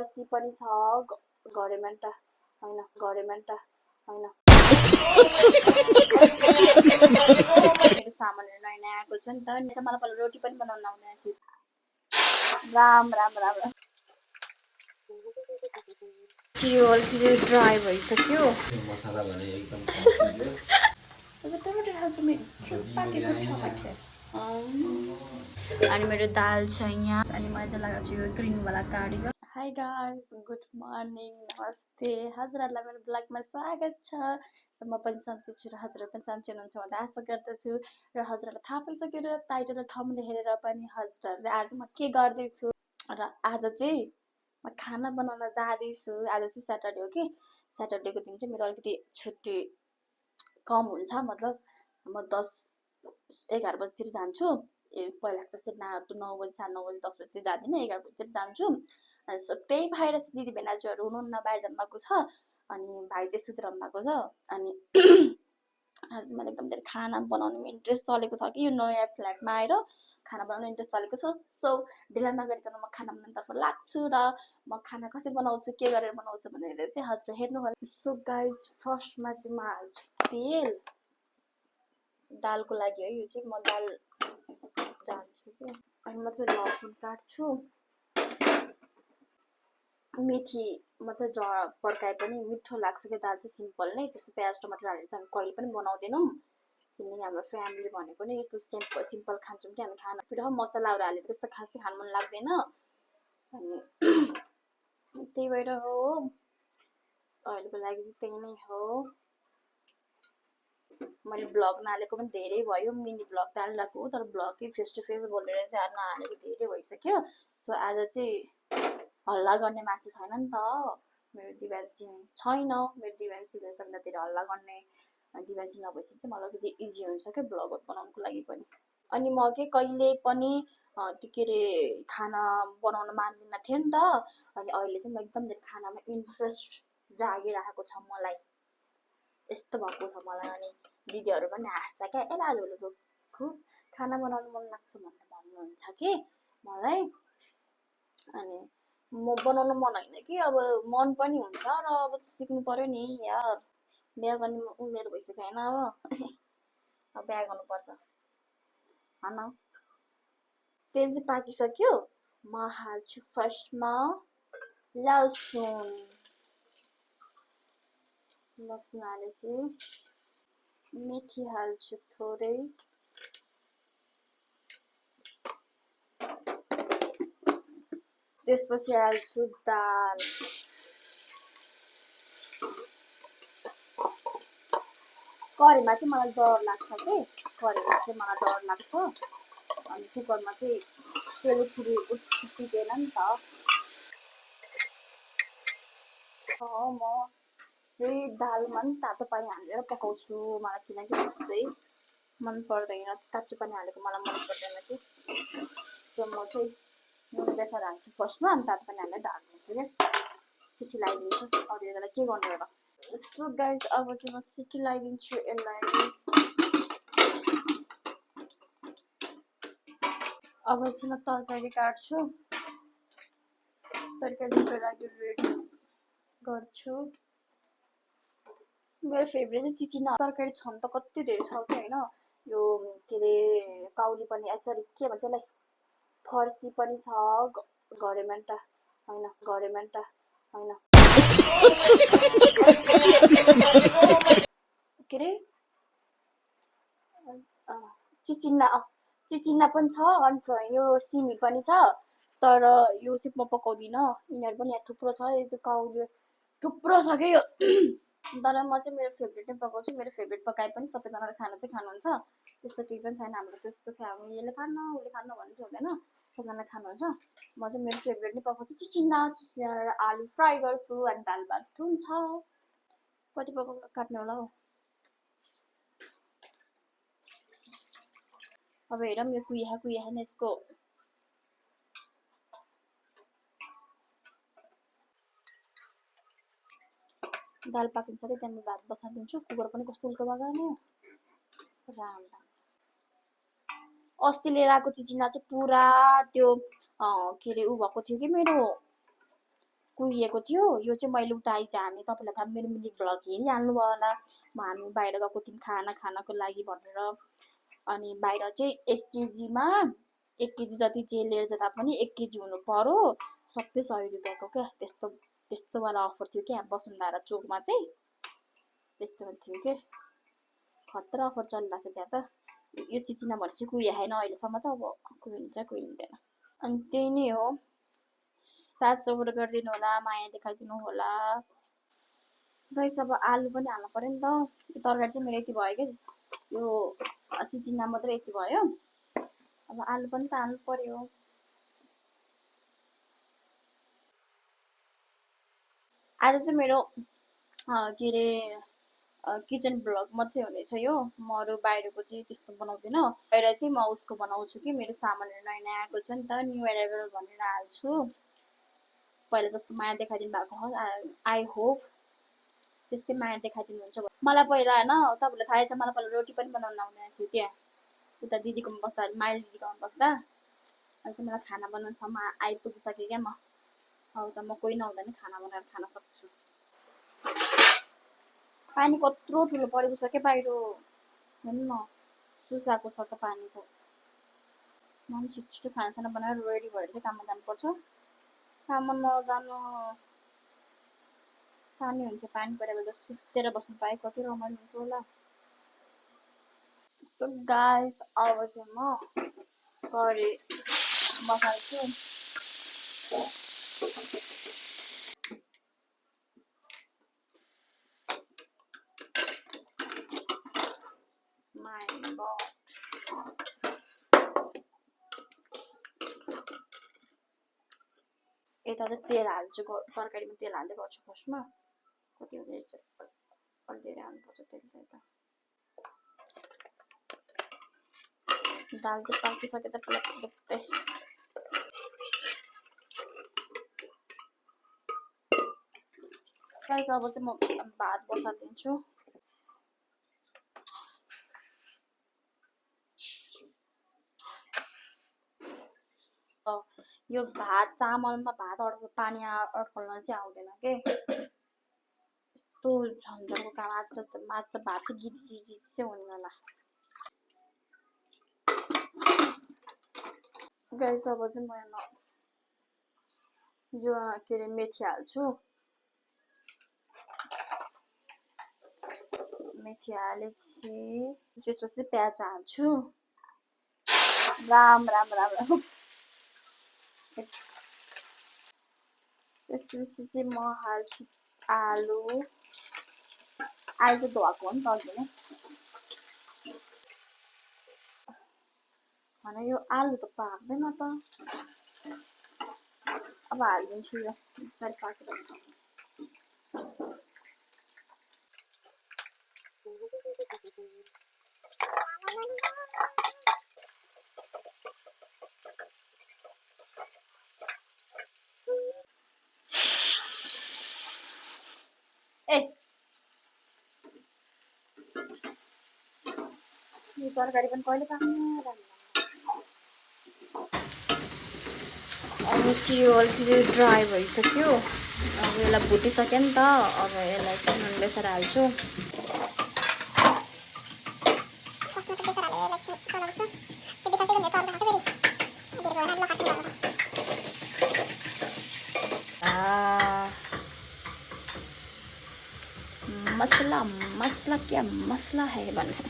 पर्सी पनि छ घरेमेन्टा हैन घरेमेन्टा हैन मेरो सामानहरु नयाँ आएको छ नि त मलाई पहिला रोटी पनि बनाउन आउँदैन थियो राम राम राम राम चियो अलरेडी ड्राई भइसक्यो मसाला भने एकदम टमाटर हाल्छु मेरो पाकेको टमाटर अनि मेरो दाल छ यहाँ अनि मैले लगाएको छु यो ग्रीन वाला cardigan high guys good morning नमस्ते हजुरहरूलाई मेरो ब्लगमा स्वागत छ र म पनि सन्चै छु र हजुरहरू पनि सन्चै हुनुहुन्छ भन्ने आशा गर्दछु र हजुरहरूलाई थाहा पाइसक्यो र टाइटल र थम्बनेल हेरेर पनि हजुरहरूले आज म के गर्दैछु र आज चाहिँ म खाना बनाउन जाँदैछु आज चाहिँ स्याटरडे हो कि स्याटरडेको दिन चाहिँ मेरो अलिकति छुट्टी कम हुन्छ मतलब म 10-11 बजीतिर जान्छु पहिला जस्तै 9 बजी 9:30 बजी 10 बजीतिर जाँदिनँ 11 बजीतिर जान्छु त्यही भएर चाहिँ दिदी भेनाजुहरू हुनुहुन्न बाहिर जानुभएको छ अनि भाइ चाहिँ सुतिरहनु भएको छ अनि आज मलाई एकदम धेरै खाना बनाउनु इन्ट्रेस्ट चलेको छ कि यो नयाँ फ्ल्याटमा आएर खाना बनाउनु इन्ट्रेस्ट चलेको छ सो ढिला नगरिकन म खाना बनाउनतर्फ लाग्छु र म खाना कसरी बनाउँछु के गरेर बनाउँछु भनेर चाहिँ हजुर हेर्नु होला सो गाइज फर्स्टमा चाहिँ म हाल्छु तेल दालको लागि है यो चाहिँ म दाल जान्छु के अनि म चाहिँ लसुन काट्छु मेथी मतलब पड्काए पनि मिठो लाग्छ कि दाल चाहिँ सिम्पल नै त्यस्तो प्याज टमाटर हालेर चाहिँ हामी कहिले पनि बनाउँदैनौँ किनकि हाम्रो फ्यामिली भनेको नै यस्तो सिम्पल खान्छौँ कि हामी खाना फेरि मसलाहरू हालेर त्यस्तो खासै खानु मन लाग्दैन अनि त्यही भएर हो अहिलेको लागि चाहिँ त्यही नै हो मैले ब्लग नहालेको पनि धेरै भयो मिनी ब्लग त हालिरहेको हो तर ब्लगै फेस टु फेस बोलेर चाहिँ नहालेको धेरै भइसक्यो सो आज चाहिँ हल्ला गर्ने मान्छे छैन नि त मेरो दिवान्सी छैन मेरो दिवान्सीले सबभन्दा धेरै हल्ला गर्ने दिवान्सी नभएपछि चाहिँ मलाई अलिकति इजी हुन्छ क्या ब्लगहरू बनाउनुको लागि पनि अनि म के कहिले पनि त्यो के अरे खाना बनाउन मान्दिनँ थिएँ नि त अनि अहिले चाहिँ म एकदम धेरै खानामा इन्ट्रेस्ट जागिरहेको छ मलाई यस्तो भएको छ मलाई अनि दिदीहरू पनि हाँस्छ क्या ए लाजुले त खुब खाना बनाउनु मन लाग्छ भनेर भन्नुहुन्छ कि मलाई अनि म बनाउनु मन होइन कि अब मन पनि हुन्छ र अब सिक्नु पर्यो नि यार बिहा गर्ने उमेर भइसक्यो होइन अब बिहा गर्नुपर्छ होइन तेल चाहिँ पाकिसक्यो म हाल्छु फर्स्टमा लसुन हालेपछि मेथी हाल्छु थोरै त्यसपछि हाल्छु दाल कराईमा चाहिँ मलाई डर लाग्छ कि कराईमा चाहिँ मलाई डर लाग्छ अनि कुकरमा चाहिँ तेल उठिँदैन नि त म चाहिँ दालमा पनि तातो पानी हालेर पकाउँछु मलाई किनकि त्यस्तै मन पर्दैन काँचो पानी हालेको मलाई मन पर्दैन कि सो म चाहिँ नुन बेसार हाल्छु फर्स्टमा अनि तातो पानी हालेर ढाल्दिन्छु क्या सिटी लगाइदिन्छु अरू यसलाई के गर्नु र सो गाइज अब चाहिँ म सिटी लगाइदिन्छु यसलाई अब चाहिँ म तरकारी काट्छु तरकारीको लागि रेडी गर्छु मेरो फेभरेट चाहिँ चिचिना तरकारी छन् त कति धेरै छ कि होइन यो के अरे काउली पनि सरी के भन्छ यसलाई फर्सी पनि छ घरेमेन्टा होइन घरेमेन्टा होइन के अरे चिचिना पनि छ अनि यो सिमी पनि छ तर यो चाहिँ म पकाउँदिनँ यिनीहरू पनि यहाँ थुप्रो छ यो काउली थुप्रो छ क्या यो तर म चाहिँ मेरो फेभरेट नै पकाउँछु मेरो फेभरेट पकाए पनि सबैजनाले खाना चाहिँ खानुहुन्छ त्यस्तो केही पनि छैन हाम्रो त्यस्तो हामी यसले खान्न उसले खान्न भन्नु चाहिँ हुँदैन सबैजनाले खानुहुन्छ म चाहिँ मेरो फेभरेट नै पकाउँछु चिचिना आलु फ्राई गर्छु अनि दाल भात हुन्छ कति पकाउनु काट्ने होला हौ अब हेरौँ यो कुहिया नै यसको दाल पाकिन्छ कि त्यहाँदेखि भात बसाइदिन्छु कुकर पनि कस्तो उल्टो लगाउने राम अस्ति लिएर आएको चिचिना चाहिँ पुरा त्यो के अरे ऊ भएको थियो कि मेरो कुहिएको थियो। यो चाहिँ मैले उता आइज हामी तपाईँलाई थाहा मेरो मिनी भ्लग हेरिहाल्नु भयो होला। हामी बाहिर गएको थियौँ खाना खानको लागि भनेर। अनि बाहिर चाहिँ 1 केजीमा 1 केजी जति जे लिएर जाँदा पनि 1 केजी हुनु पर्यो। सबै 100 रुपियाँको क्या। त्यस्तोवाला अफर थियो क्या वसुन्धरा चोकमा चाहिँ त्यस्तोमा थियो क्या। खतरा अफर चलिरहेको छ त्यहाँ त। यो चिचिना भनेपछि कुहिए छैन अहिलेसम्म त। अब कुहिन्छ कुहिँदैन। अनि त्यही नै हो। साथ सपोर्ट गरिदिनु होला, माया देखाइदिनु होला। गाइस अब आलु पनि हाल्नु पर्यो नि त। यो तरकारी चाहिँ मेरो यति भयो कि यो चिचिना मात्रै यति भयो। अब आलु पनि त हाल्नु पर्यो। आज चाहिँ मेरो के अरे किचन ब्लग मात्रै हुनेछ यो। म अरू बाहिरको चाहिँ त्यस्तो बनाउँदिनँ। बाहिर चाहिँ म उसको बनाउँछु कि मेरो सामानहरू नयाँ नयाँ आएको छ नि त, न्यू एराइभल भनेर हाल्छु। पहिला जस्तो माया देखाइदिनु भएको हो। आई होप त्यस्तै माया देखाइदिनुहुन्छ। मलाई पहिला होइन तपाईँलाई थाहै छ मलाई पहिला रोटी पनि बनाउन आउँदैन थियो त्यहाँ उता दिदीकोमा बस्दा माइली दिदीकोमा बस्दा। अहिले चाहिँ मलाई खाना बनाउनुसम्म आइपुगिसकेँ क्या म। अब त म कोही नहुँदा नि खाना बनाएर खान सक्छु। पानी कत्रो ठुलो परेको छ क्या बाहिर हेर्नु न। सुसाएको छ त पानीको। म छिटो छिटो खानासाना बनाएर रेडी भएर चाहिँ काममा जानुपर्छ। काममा नजानु पानी हुन्थ्यो। पानी परेर बेला सुतेर बस्नु पाएँ कति रमाइलो हुन्थ्यो होला। सो गाइस अब चाहिँ म करी बसाल्छु। यता चाहिँ तेल हाल्छु। तरकारीमा तेल हाल्दै गर्छु फर्स्टमा। कति हुँदैछ अलि धेरै हाल्नुपर्छ तेल त। यता दाल चाहिँ पाकिसकेछ पुरै। गाइस अब चाहिँ म भात बसालिदिन्छु। यो भात चामलमा भात पानी अड्काउन चाहिँ आउँदैन के। यस्तो झन्झटको काम। आज त भात गिजी चाहिँ हुने होला। गाइस अब चाहिँ म जो के अरे मेथी हाल्छु। मेथी हालेपछि त्यसपछि प्याज हाल्छु। राम राम राम राम। त्यसपछि चाहिँ म हाल्छु आलु। आलु चाहिँ धोएको हो नि त अघि नै। होइन यो आलु त पाक्दैन त। अब हालिदिन्छु यो बिस्तारै पाकेर। यो तरकारी पनि कहिले पाक्ने। अब चाहिँ यो अलिकति ड्राई भइसक्यो। अब यसलाई भुटिसक्यो नि त। अब यसलाई चाहिँ नुन बेसार हाल्छु। मसला मसला क्या मसला है बने।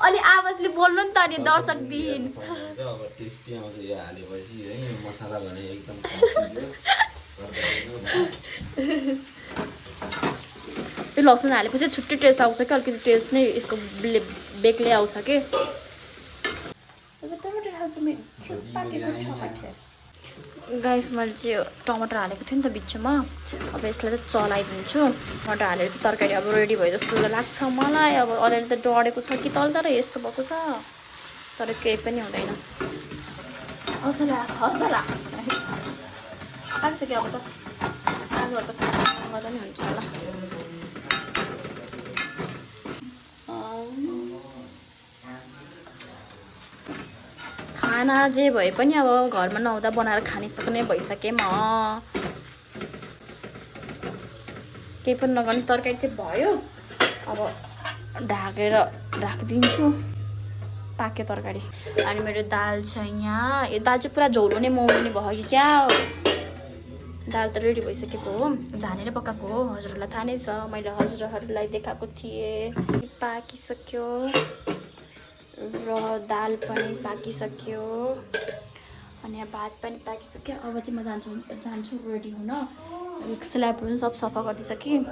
अलि आवाजले बोल्नु नि त अनि दर्शक बिहीन। अब टेस्टी आउँछ यो हालेपछि है मसला भने एकदम यो लसुन हालेपछि छुट्टै टेस्ट आउँछ कि। अलिकति टेस्ट नै यसको बेग्लै आउँछ कि। गाइस मैले चाहिँ यो टमाटर हालेको थिएँ नि त बिचमा। अब यसलाई चाहिँ चलाइदिन्छु। टमाटर हालेर चाहिँ तरकारी अब रेडी भयो जस्तो लाग्छ मलाई। अब अलिअलि त डढेको छ कि तल तर यस्तो भएको छ। तर केही पनि हुँदैन। हौसला हौसला पाकिसक्यो अब त। गर्दा नि हुन्छ होला। खाना जे भए पनि अब घरमा नहुँदा बनाएर खानिसक्ने भइसकेँ म। केही पनि नगर्ने तरकारी चाहिँ भयो। अब ढाकेर राखिदिन्छु पाके तरकारी। अनि मेरो दाल छ यहाँ। यो दाल चाहिँ पुरा झोल हुने मौरी भयो कि क्या। दाल त रेडी भइसकेको हो, झानेर पकाएको हो। हजुरहरूलाई थाहा नै छ, मैले हजुरहरूलाई देखाएको थिएँ। पाकिसक्यो र दाल पनि पाकिसक्यो अनि यहाँ भात पनि पाकिसक्यो। अब चाहिँ म जान्छु रेडी हुन। स्ल्याबहरू सब सफा गरिदिइसकेँ।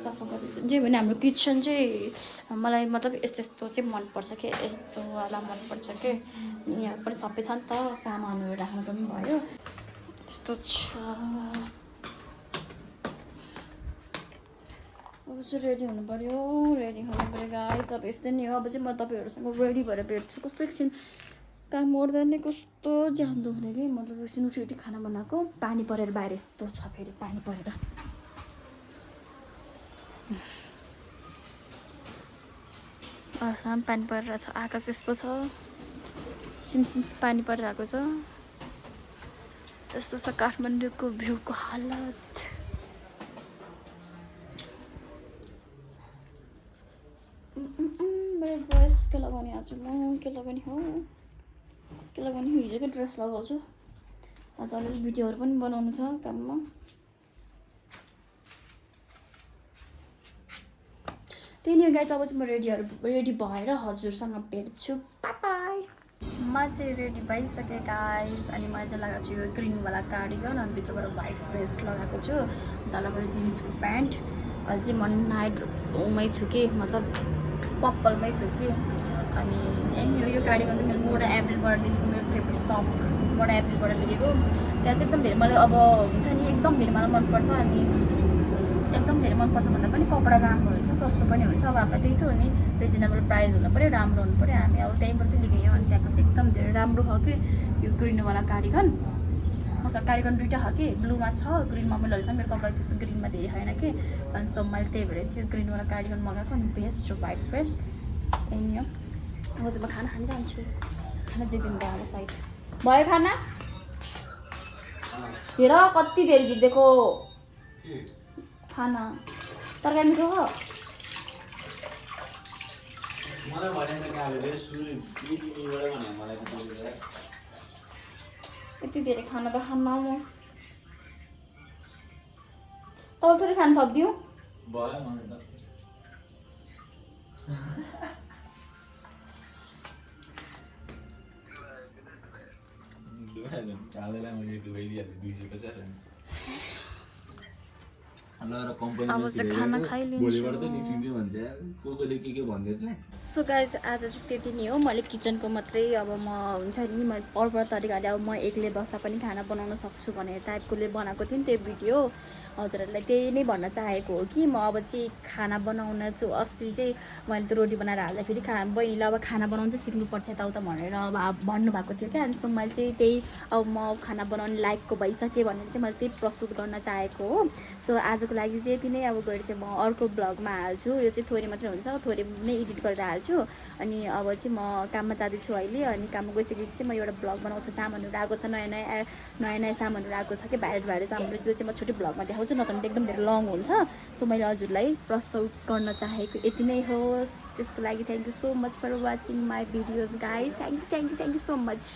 सफा गरिदिनु जे भने हाम्रो किचन चाहिँ मलाई मतलब यस्तो यस्तो चाहिँ मनपर्छ कि यस्तो वाला मनपर्छ कि यहाँ पनि सबै छ नि त, सामानहरू राख्नु पनि भयो। यस्तो छ। अब चाहिँ रेडी हुनु पऱ्यो गाइस। अब यस्तै नै हो। अब चाहिँ म तपाईँहरूसँग रेडी भएर भेट्छु। कस्तो एकछिन काम गर्दा नै कस्तो ज्यान दुख्ने कि, मतलब एकछिन उठी खाना बनाएको, पानी परेर बाहिर यस्तो छ, फेरि पानी परेर अरूसँग पानी परिरहेको छ। आकाश यस्तो छ, सिमसिम पानी परिरहेको छ। यस्तो छ काठमाडौँको भ्यूको हालत। मेरो ड्रेस के लगाउने आज म, के लगाउने हो हिजोकै ड्रेस लगाउँछु। आज अलिअलि भिडियोहरू पनि बनाउनु छ काममा। त्यही नै गाइस। अब चाहिँ म रेडी भएर हजुरसँग भेट्छु। बाई। म चाहिँ रेडी भइसकेँ गाइस। अनि मैले चाहिँ लगाएको छु यो ग्रिनवाला कार्डिगन अनि भित्रबाट व्हाइट ड्रेस लगाएको छु, तलबाट जिन्सको प्यान्ट। अहिले चाहिँ म नाइटमै छु कि, मतलब पर्पलमै छु कि। अनि यो कार्डिगन चाहिँ मैले मोडा एप्रिलबाट लिएको, मेरो फेभरेट सप मोडा एप्रिलबाट लिएको। त्यहाँ चाहिँ एकदम धेरै मलाई अब हुन्छ नि, एकदम धेरै मलाई मनपर्छ। अनि एकदम धेरै मनपर्छ भन्दा पनि कपडा राम्रो हुन्छ, सस्तो पनि हुन्छ। अब हामीलाई त्यही त हो नि, रिजनेबल प्राइस हुनु पऱ्यो, राम्रो हुनु पऱ्यो। हामी अब त्यहीँबाट चाहिँ लिएको। अनि त्यहाँको चाहिँ एकदम धेरै राम्रो हो कि यो ग्रिनवाला कार्डिगन। मसँग कार्डिगन दुइटा हो कि, ब्लूमा छ, ग्रिनमा मैले लैजाउँ। मेरो कपडा त्यस्तो ग्रिनमा धेरै छैन कि, अनि सब मैले त्यही भएर चाहिँ यो ग्रिनवाला कार्डिगन मगाएको। अनि बेस्ट छ, व्हाइट फ्रेस यही हो। अब चाहिँ म खाना खान जान्छु। खाना जित्दिनु भयो साइड भयो खाना। हेर कति धेरै जित्दिएको खाना। तरकारी मिठो हो। यति धेरै खाना त खान्न म। तपाईँ थोरै खानु थपिदिउँ। अब चाहिँ खाना खाइलिन्छु। सो गाइस आज चाहिँ त्यति नै हो। मैले किचनको मात्रै अब म हुन्छ नि, मैले अर्को तरिकाले अब म एक्लै बस्दा पनि खाना बनाउन सक्छु भनेर टाइपकोले बनाएको थिएँ नि त्यो भिडियो। हजुरहरूलाई त्यही नै भन्न चाहेको हो कि म अब चाहिँ खाना बनाउन छु। अस्ति चाहिँ मैले त रोटी बनाएर हाल्दाखेरि बहिनीले अब खाना बनाउनु चाहिँ सिक्नुपर्छ यताउता भनेर अब भन्नुभएको थियो क्या। अनि सो मैले चाहिँ त्यही अब म खाना बनाउने लायकको भइसकेँ भनेर चाहिँ मैले त्यही प्रस्तुत गर्न चाहेको हो। सो आजको लागि चाहिँ यति नै। अब गएर चाहिँ म अर्को ब्लगमा हाल्छु। यो चाहिँ थोरै मात्रै हुन्छ, थोरै नै एडिट गरेर हाल्छु। अनि अब चाहिँ म काममा जाँदैछु अहिले। अनि काममा गइसकेपछि चाहिँ म एउटा ब्लग बनाउँछु। सामानहरू आएको छ, नयाँ नयाँ सामानहरू आएको छ कि भाइरल सामानहरू, त्यो चाहिँ म छुट्टै ब्लगमा देखाउँछु, नत्र भने एकदम धेरै लङ हुन्छ। सो मैले हजुरलाई प्रस्तुत गर्न चाहेको यति नै हो। त्यसको लागि thank you so much for watching my videos guys. Thank you so much.